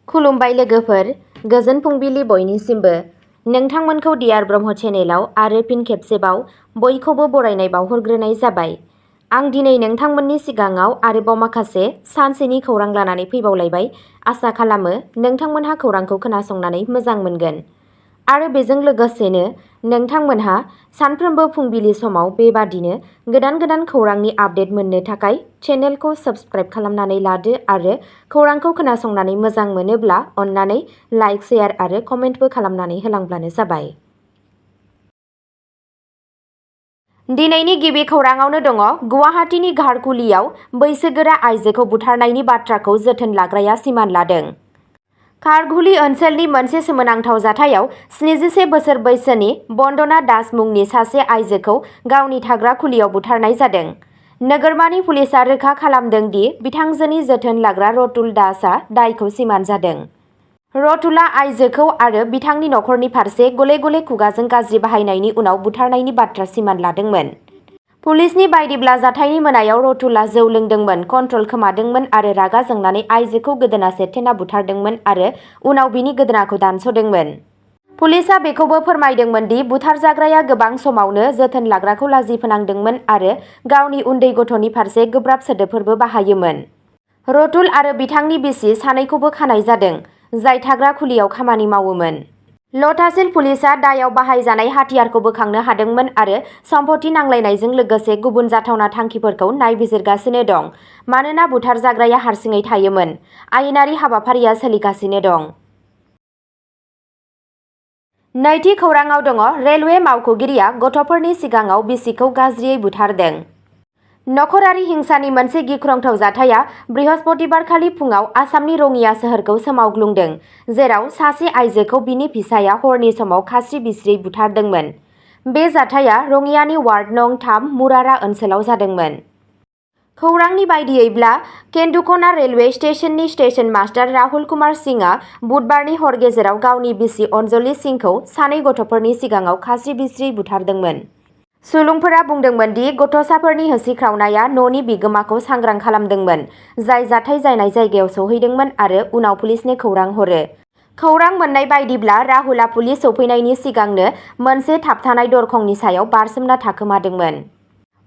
खुलुमबाय लोगोफोर, गोजोन फुंबिलि बयनिसिमबो। नोंथांमोनखौ डियार ब्रह्म चेनेलाव आरो फिन खेबसेबाव बयखौबो बरायनाय बावहरग्रोनाय जाबाय। आं दिनै नोंथांमोननि सिगाङाव आरोबाव माखासे सानसेनि खौरां लानानै फैबावलायबाय। आसा खालामो नोंथांमोनहा खौरांखौ खोनासंनानै मोजां मोनगोन। आरो बेजों लोगोसेनो नोंथांमोनहा सानफ्रोमबो फुंबिलि समाव बेबादिनो गोदान खौरांनि आपडेट मोननो थाखाय चेनेलखौ साबस्क्राइब खालामनानै लादो आरो खौरांखौ खोनासंनानै मोजां मोनोब्ला अन्नानै लाइक, शेयार आरो कमेन्टबो खालामनानै होलांब्लानो जाबाय। दिनैनि गिबि खौराङावनो दङ गुवाहाटीनि घाटकुलियाव बैसोगोरा आइजोखौ बुथारनायनि बाथ्राखौ जोथोन लाग्राया सिमान लादों। घाटकुली ओनसोलनि मोनसे सोमोनांथाव जाथायाव 77 बोसोर बैसोनि बन्दना दास मुंनि सासे आइजोखौ गावनि थाग्रा खुलियाव बुथारनाय जादों। नोगोरमानि पुलिसआ रोखा खालामदों दि बिथांजोनि जोथोन लाग्रा रतुल दासआ दायखौ सिमान जादों। रतुलआ आइजोखौ आरो बिथांनि नखरनि फारसे गले-गले खुगाजों गाज्रि बाहायनायनि उनाव बुथारनायनि बाथ्रा सिमान लादोंमोन। पुलिसनि बायदिब्ला जाथायनि मोनायाव रतुलआ जौ लोंदोंमोन, कन्ट्रल खोमादोंमोन आरो रागा जोंनानै आइजोखौ गोदोना सेरथेना बुथारदोंमोन आरो उनाव बिनि गोदोनाखौ दानस'दोंमोन। पुलिसआ बेखौबो फोरमायदोंमोन दि बुथारजाग्राया गोबां समावनो जोथोन लाग्राखौ लाजि फोनांदोंमोन आरो गावनि उन्दै गथ'नि फारसे गोब्राब सोदोबफोरबो बाहायोमोन। रतुल आरो बिथांनि बिसि सानैखौबो खानाय जादों, जाय थाग्रा खुलियाव खामानि मावोमोन। लतासिल पुलिसआ दायाव बाहायजानाय हाथियारखौ बोखांनो हादोंमोन आरो सम्पथि नांलायनायजों लोगोसे गुबुन जाथावना थांखिफोरखौ नायबिजिरगासिनो दं, मानोना बुथारजाग्राया हारसिङै थायोमोन। आयेनारि हाबाफारिया सोलिगासिनो दं। नैथि खौराङाव दङ रेलवे मावख'गिरिया गथ'फोरनि सिगाङाव बिसिखौ गाज्रियै बुथारदों। नखरारि हिंसानि मोनसे गिख्रंथाव जाथाया बृहस्पतिबारखालि फुङाव आसामनि रङिया सोहोरखौ सोमावग्लुंदों, जेराव सासे आइजोखौ बिनि फिसायआ हरनि समाव खास्रि-बिस्रियै बुथारदोंमोन। बे जाथाया रङियानि वार्ड नं. 3 मुरारा ओनसोलाव जादोंमोन। खौरांनि बायदियैब्ला, केन्दुक'ना रेलवे स्टेशननि स्टेशन मास्टार राहुल कुमार सिंहआ बुधबारनि हर गेजेराव गावनि बिसि अनजलि सिंहखौ सानै गथ'फोरनि सिगाङाव खास्रि-बिस्रियै बुथारदोंमोन। सुलुंफोरा बुंदोंमोन दि गथ'साफोरनि होसिख्रावनाया न'नि बिगोमाखौ सांग्रां खालामदोंमोन, जाय जाथाय जानाय जायगायाव सौहैदोंमोन आरो उनाव पुलिसनो खौरां हरो। खौरां मोन्नाय बायदिब्ला राहुलआ पुलिस सौफैनायनि सिगांनो मोनसे थाबथानाय दरखंनि सायाव बारसोमना थाखोमादोंमोन।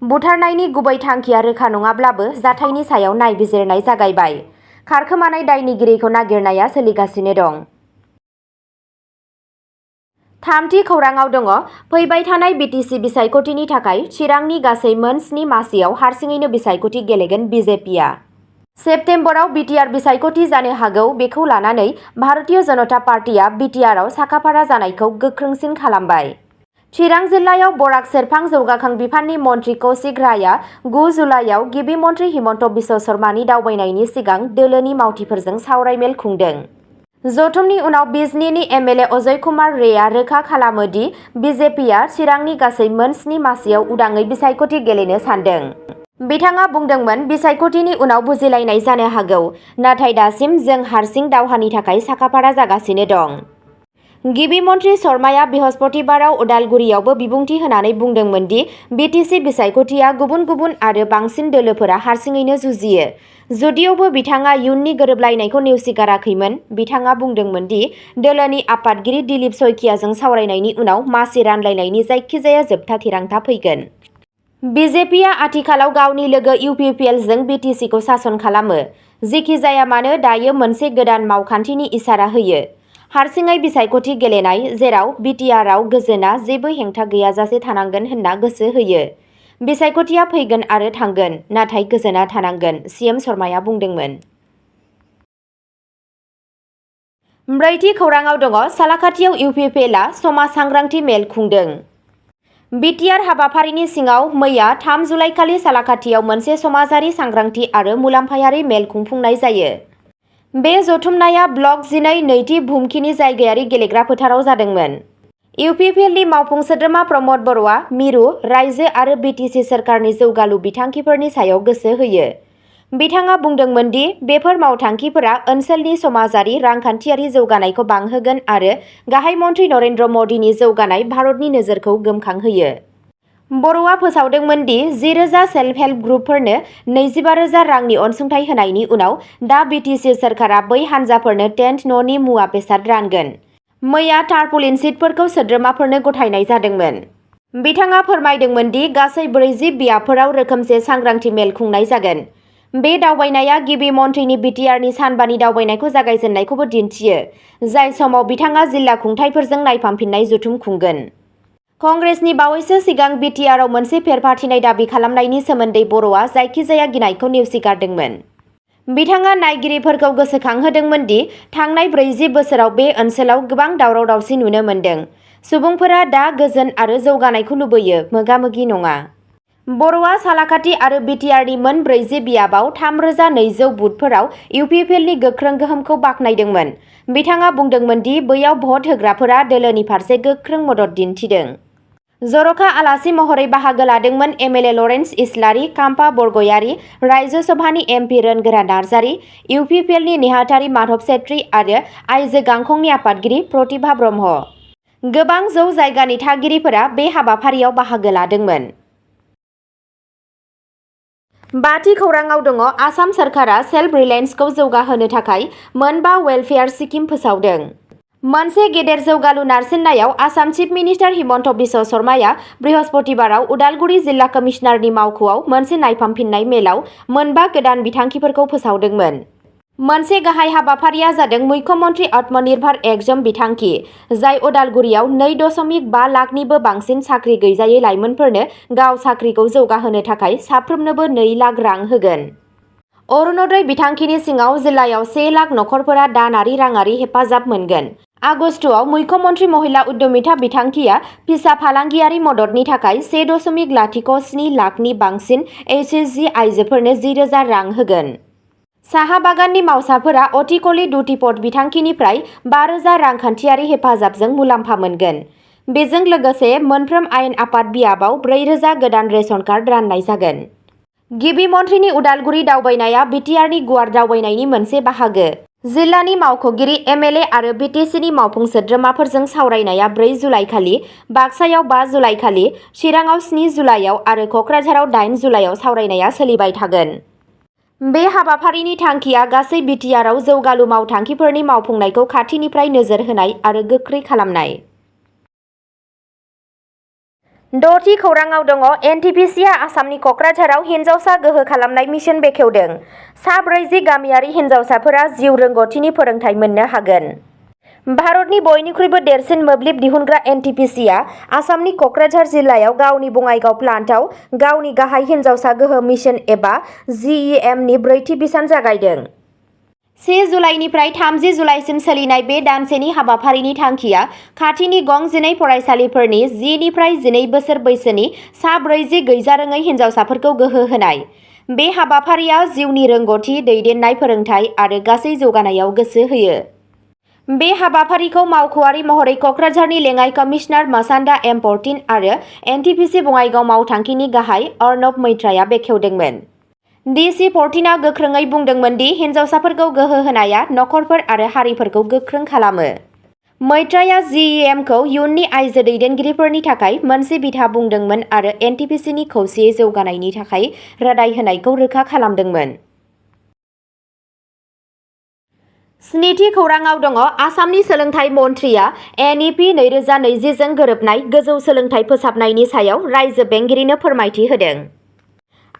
बुथारनायनि गुबै थांखिया रोखा नङाब्लाबो जाथायनि सायाव नायबिजिरनाय जागायबाय। खारखोमानाय दायनिगिरिखौ नागिरनाया सोलिगासिनो दं। थामथि खौराङाव दङ फैबाय थानाय बिटिसि बिसायख'थिनि थाखाय चिरांनि गासै मोन 7 मासियाव हारसिङैनो बिसायख'थि गेलेगोन बिजेपिआ। सेप्तेम्बराव बिटिआर बिसायख'थि जानो हागौ बेखौ लानानै भारतीय जनता पार्टीआ बिटिआरआव साखाफारा जानायखौ गोख्रोंसिन खालामबाय। चिरां जिल्लायाव बराक सेरफां जौगाखां बिफाननि मन्थ्रि कौशिक रायआ 9 जुलाइयाव गिबि मन्थ्रि हिमन्त बिश्व शर्मानि दावबायनायनि सिगां दोलोनि मावथिफोरजों सावरायमेल खुंदों। जथुमनि उनाव बिजनीनि एमएलए अजय कुमार रेआ रोखा खालामो दि बिजेपिआ चिरांनि गासै मोन 7 मासियाव उदाङै बिसायख'थि गेलेनो सानदों। बिथाङा बुंदोंमोन, बिसायख'थिनि उनाव बुजिलायनाय जानो हागौ, नाथाय दासिम जों हारसिं दावहानि थाखाय साखाफारा जागासिनो दं। गिबि मन्थ्रि शर्माया बृहस्पतिबाराव उदालगुरियावबो बिबुंथि होनानै बुंदोंमोन दि बिटिसि बिसायख'थिया गुबुन आरो बांसिन दोलोफोरा हारसिङैनो जुजियो। जुदियावबो बिथाङा इयुननि गोरोबलायनायखौ नेवसिगाराखैमोन। बिथाङा बुंदोंमोन दि दोलोनि आफादगिरि दिलीप शइकियाजों सावरायनायनि उनाव मासि रानलायनायनि जायखिजाया जोबथा थिरांथा फैगोन। बिजेपिआ आथिखालाव गावनि लोगो इउपिपिएलजों बिटिसिखौ सासन खालामो। जेखि जाया मानो, दायो मोनसे गोदान मावखान्थिनि इसारा होयो। हारसिङै बिसायख'थि गेलेनाय, जेराव बिटिआरआव गोजोनआ जेबो हेंथा गैयाजासे थानांगोन होनना गोसो होयो। बिसायख'थिया फैगोन आरो थांगोन, नाथाय गोजोनआ थानांगोन, सिएम शर्माया बुंदोंमोन। ब्रैथि खौराङाव दङ सालाकाथियाव इउपिपिएलआ समाज सांग्रांथि मेल खुंदों। बिटिआर हाबाफारिनि सिङाव मैया 3 जुलाइखालि सालाकाथियाव मोनसे समाजारि सांग्रांथि आरो मुलाम्फायारि मेल खुंफुंनाय जायो। बे जथुमनाया ब्लक 12 नैथि भुमखिनि जायगायारि गेलेग्रा फोथाराव जादोंमोन। इउपिपिएलनि मावफुं सोद्रोमा प्रमद बर'आ मिरु, रायजो आरो बिटिसि सोरखारनि जौगालु बिथांखिफोरनि सायाव गोसो होयो। बिथाङा बुंदोंमोन दि बेफोर मावथांखिफोरा ओनसोलनि समाजारि रांखान्थियारि जौगानायखौ बांहोगोन आरो गाहाय मन्थ्रि नरेन्द्र मदिनि जौगानाय भारतनि नोजोरखौ गोमखांहोयो। बर'आ फोसावदोंमोन दि 10,000 सेल्फ हेल्प ग्रुपफोरनो 25,000 रांनि अनसुंथाइ होनायनि उनाव दा बिटिसि सोरखारा बै हान्जाफोरनो टेन्ट न'नि मुवा बेसाद रानगोन। मैया टारपुलिन सिटफोरखौ सोद्रोमाफोरनो गथायनाय जादोंमोन। बिथाङा फोरमायदोंमोन दि गासै 40 बियाबफोराव रोखोमसे सांग्रांथि मेल खुंनाय जागोन। बे दावबायनाया गिबि मन्थ्रिनि बिटिआरनि सानबानि दावबायनायखौ जागायजेननायखौबो दिन्थियो, जाय समाव बिथाङा जिल्ला खुंथायफोरजों नायफामफिननाय जथुम खुंगोन। कंग्रेसनि बावैसो सिगां बिटिआरआव मोनसे फेरफाथिनाय दाबि खालामनायनि सोमोन्दै बर'आ जायखिजाया गिनायखौ नेवसिगारदोंमोन। बिथाङा नायगिरिफोरखौ गोसोखांहोदोंमोन दि थांनाय 40 बोसोराव बे ओनसोलाव गोबां दावराव-दावसि नुनो मोन्दों। सुबुंफोरा दा गोजोन आरो जौगानायखौ लुबैयो, मोगा-मोगि नङा। बर'आ सालाकाटि आरो बिटिआरनि मोन 40 बियाबाव 3,200 बुथफोराव इउपिपिएलनि गोख्रों गोहोमखौ बाख्नायदोंमोन। बिथाङा बुंदोंमोन दि बैयाव भट होग्राफोरा दोलोनि फारसे गोख्रों मदद दिन्थिदों। जर'खा आलासि महरै बाहागो लादोंमोन एमएलए लरेन्स इस्लारि, काम्पा बरगयारि, रायजो सभानि एमपि रोनगोरा नार्जारि, इउपिपिएलनि नेहाथारि माधब सेत्रि आरो आइजो गांखंनि आफादगिरि प्रतिभा ब्रह्म। गोबां जौ जायगानि थागिरिफोरा बे हाबाफारियाव बाहागो लादोंमोन। बाथि खौराङाव दङ आसाम सोरखारा सेल्फ रिलायेन्सखौ जौगाहोनो थाखाय मोनबा वेलफेयार स्किम फोसावदों। मोनसे गेदेर जौगालु नारसिननायाव आसाम चिफ मिनिस्टार हिमन्त बिश्व शर्माया बृहस्पतिबाराव उदालगुरि जिल्ला कमिशनारनि मावख'आव मोनसे नायफामफिननाय मेलाव मोनबा गोदान बिथांखिफोरखौ फोसावदोंमोन। मोनसे गाहाय हाबाफारिया जादों मुख्यमन्त्री आत्मनिर्भर एकजम बिथांखि, जाय उदालगुरियाव 2.5 लाखनिबो बांसिन साख्रि गैजायै लाइमोनफोरनो गाव साख्रिखौ जौगाहोनो थाखाय साफ्रोमनोबो 2 लाख रां होगोन। अरुणोदय बिथांखिनि सिङाव जिल्लायाव 1 लाख नखरफोरा दानारि राङारि हेफाजाब मोनगोन। आगस्तआव मुख्यमन्त्री महिला उद्यमिता बिथांखिया फिसा फालांगियारि मददनि थाखाय 1.07 लाखनि बांसिन एचएसजी आइजोफोरनो 10,000 रां होगोन। साहा बागाननि मावसाफोरा अटिकली दुटिपट बिथांखिनिफ्राय 5,000 रांखान्थियारि हेफाजाबजों मुलाम्फा मोनगोन। बेजों लोगोसे मोनफ्रोम आयेन आफाद बियाबाव 4,000 गोदान रेशन कार्ड राननाय जागोन। गिबि मन्थ्रिनि उदालगुरि दावबायनाया बिटिआरनि गुवार दावबायनायनि मोनसे बाहागो। जिल्लानि मावख'गिरि, एमएलए आरो बिटिसिनि मावफुं सोद्रोमाफोरजों सावरायनाया 4 जुलाइखालि, बाक्सायाव 5 जुलाइखालि, चिराङाव 7 जुलाइयाव आरो कक्राझाराव 8 जुलाइयाव सावरायनाया सोलिबाय थागोन। बे हाबाफारिनि थांखिया गासै बिटिआरआव जौगालु मावथांखिफोरनि मावफुंनायखौ खाथिनिफ्राय नोजोर होनाय आरो गोख्रै खालामनाय। 6थि खौराङाव दङ एनटिपिसिआ आसामनि कक्राझाराव हिन्जावसा गोहो खालामनाय मिशन बेखेवदों। सा 40 गामियारि हिन्जावसाफोरा जिउ रोंग'थिनि फोरोंथाय मोननो हागोन। भारतनि बयनिख्रुइबो देरसिन मोब्लिब दिहुनग्रा एनटिपिसिआ आसामनि कक्राझार जिल्लायाव गावनि बङाइगाव प्लान्टआव गावनि गाहाय हिन्जावसा गोहो मिशन एबा जिइएमनि 4थि बिसान जागायदों। 1 जुलाइनिफ्राय 30 जुलाइसिम सोलिनाय बे दानसेनि हाबाफारिनि थांखिया खाथिनि गं 12 फरायसालिफोरनि 10 निफ्राय 12 बोसोर बैसोनि सा 40 गैजारोङै हिन्जावसाफोरखौ गोहो होनाय। बे हाबाफारिया जिउनि रोंग'थि, दैदेननाय, फोरोंथाय आरो गासै जौगानायाव गोसो होयो। बे हाबाफारिखौ मावख'आरि महरै कक्राझारनि लेङाइ कमिशनार मसान्दा एम पर्टिन आरो एनटिपिसि बङाइगाव मावथांखिनि गाहाय अर्नब मैत्राया बेखेवदोंमोन। डिसि पर्टिनआ गोख्रोङै बुंदोंमोन दि हिन्जावसाफोरखौ गोहो होनाया नखरफोर आरो हारिफोरखौ गोख्रों खालामो। मैत्राया जिइएमखौ इयुननि आइजो दैदेनगिरिफोरनि थाखाय मोनसे बिथा बुंदोंमोन आरो एनटिपिसिनि खौसेयै जौगानायनि थाखाय रादाय होनायखौ रोखा खालामदोंमोन। 7थि खौराङाव दङ आसामनि सोलोंथाइ मन्थ्रिया एनइपि 2020 जों गोरोबनाय गोजौ सोलोंथाइ फोसाबनायनि सायाव रायजो बेंगिरिनो फोरमायथि होदों।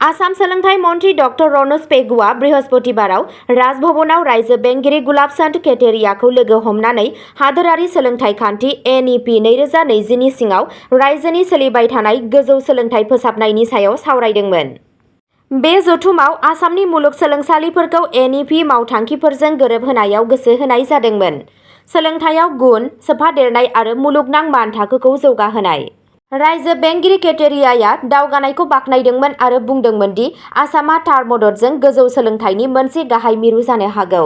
आसाम सोलोंथाइ मन्थ्रि डक्टर रनज पेगुआ बृहस्पतिबाराव राजभवनाव रायजो बेंगिरि गुलाबचन्द केटेरियाखौ लोगो हमनानै हादोरारि सोलोंथाइ खान्थि एनइपि 2020 नि सिङाव रायजोनि सोलिबाय थानाय गोजौ सोलोंथाइ फोसाबनायनि सायाव सावरायदोंमोन। बे जथुमाव आसामनि मुलुगसोलोंसालिफोरखौ एनइपि मावथांखिफोरजों गोरोबहोनायाव गोसो होनाय जादोंमोन। सोलोंथायाव गुन, सोफादेरनाय आरो मुलुगनां मानथाखोखौ जौगाहोनाय। रायजो बेंगिरि केटेरियाया दावगानायखौ बाख्नायदोंमोन आरो बुंदोंमोन दि आसामआ थार मददजों गोजौ सोलोंथाइनि मोनसे गाहाय मिरु जानो हागौ।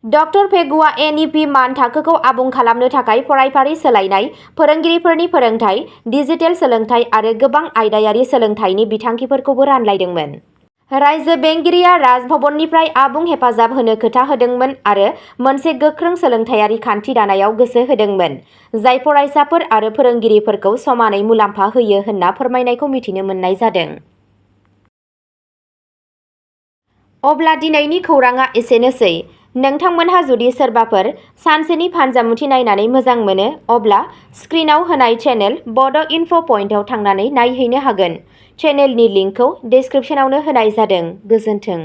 डक्टर पेगुआ एनइपि मानथाखोखौ आबुं खालामनो थाखाय फरायफारि सोलायनाय, फोरोंगिरिफोरनि फोरोंथाय, डिजिटेल सोलोंथाय आरो गोबां आयदायारि सोलोंथायनि बिथांखिफोरखौबो रानलायदोंमोन। रायजो बेंगिरिया राजभवननिफ्राय आबुं हेफाजाब होनो खोथा होदोंमोन आरो मोनसे गोख्रों सोलोंथायारि खान्थि दानायाव गोसो होदोंमोन, जाय फरायसाफोर आरो फोरोंगिरिफोरखौ समानै मुलाम्फा होयो होनना फोरमायनायखौ मिथिनो मोननाय जादों। अब्ला दिनैनि खौरांआ एसेनोसै। नोंथांमोनहा जुदि सोरबाफोर सानसेनि फानजामुथि नायनानै मोजां मोनो, अब्ला स्क्रिनआव होनाय चेनेल बड' इनफ' पइन्टआव थांनानै नायहैनो हागोन। चेनेलनि लिंकखौ डिस्क्रिप्शनावनो होनाय जादों। गोजोन्थों।